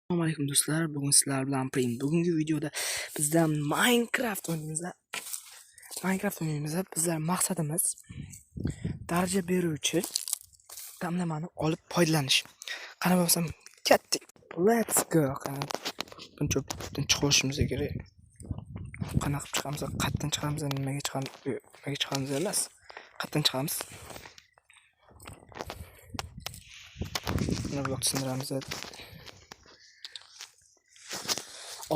Assalomu alaykum do'stlar. Bugun sizlar bilan Prim. Bugungi videoda bizda Minecraft o'ynaymiz. Minecraft o'ynaymiz. Bizlar maqsadimiz daraja beruvchi damlamani olib foydalanish. Qani bo'lsam ketdik. Let's go. Qani buncha chiqishimiz kerak. Qanaqa qilib chiqamiz? Qayerdan chiqamiz? Nimaga chiqamiz? Nimaga chiqamiz emas. Qayerdan chiqamiz? Buni blok sindiramiz.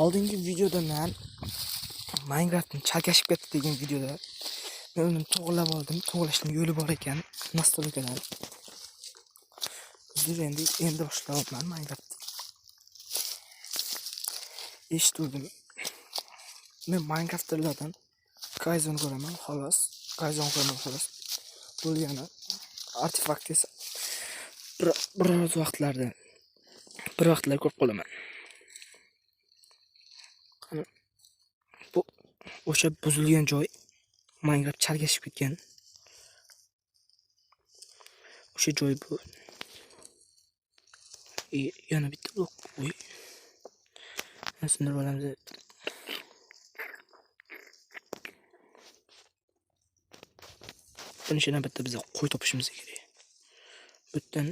Oldingi videoda men Minecraft'ni chalkashib ketdi degan videoda men uni to'g'rilab oldim. To'g'rilashning yo'li bor ekan, nastroykadan. Uzr, endi boshlayapman Minecraft. Eshituvdim. Men Minecraftlardan Kaizen ko'raman, xolos. Kaizen ko'raman, xolos. Bo'lgani artefakt esa biroz vaqtlarda bir vaqtlar ko'rib qolaman. Bu o'sha buzilgan joy Minecraft chalkashib ketgan. O'sha joy bu. Yana bitta blok. Oy. Sindirib olamiz. Birinchi navbatda biz qo'y topishimiz kerak. Butdan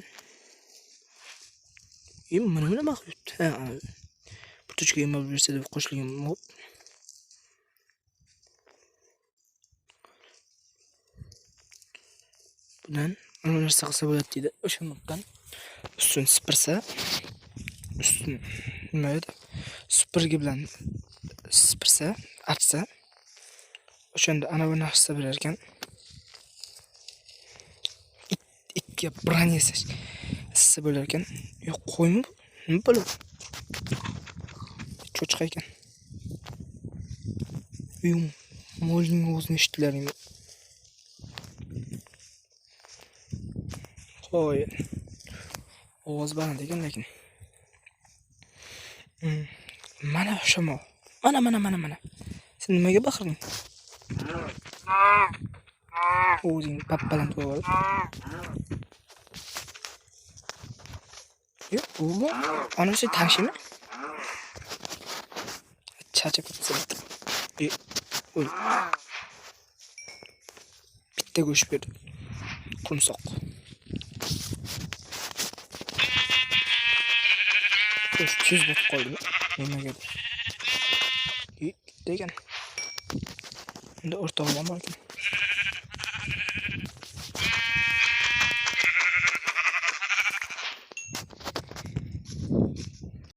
mana nima qilibdi? Ha, bir tochka mob bersa deb qo'shilgan mob. Bundan nima narsa qilsa bo'ladi deydi. O'sha mobdan ustini sipirsa, ustini nima edi? Supurgi bilan sipirsa, artsa, o'shanda ana bu narsa berar ekan. Ikki branya issa bo'lar ekan. Yo'q, qo'ymi bu? Nima bo'ladi? Cho'chqa ekan. Uyum, molning o'zini eshitdilaringmi? Qo'y. Ovoz baland ekan lekin. Mana shamol. Mana mana mana mana. Sen nimaga baqirding? O'zing bap-baland bo'lib. Yo'q, bu ana shu tanishimi? Charchab ketsa. O'l. Bitta go'sht berdi. Qumsoq. Go'sht tez botib qoldimi? Nimagadir. Bitta ekan. Unda o'rtog'im ham bor ekan.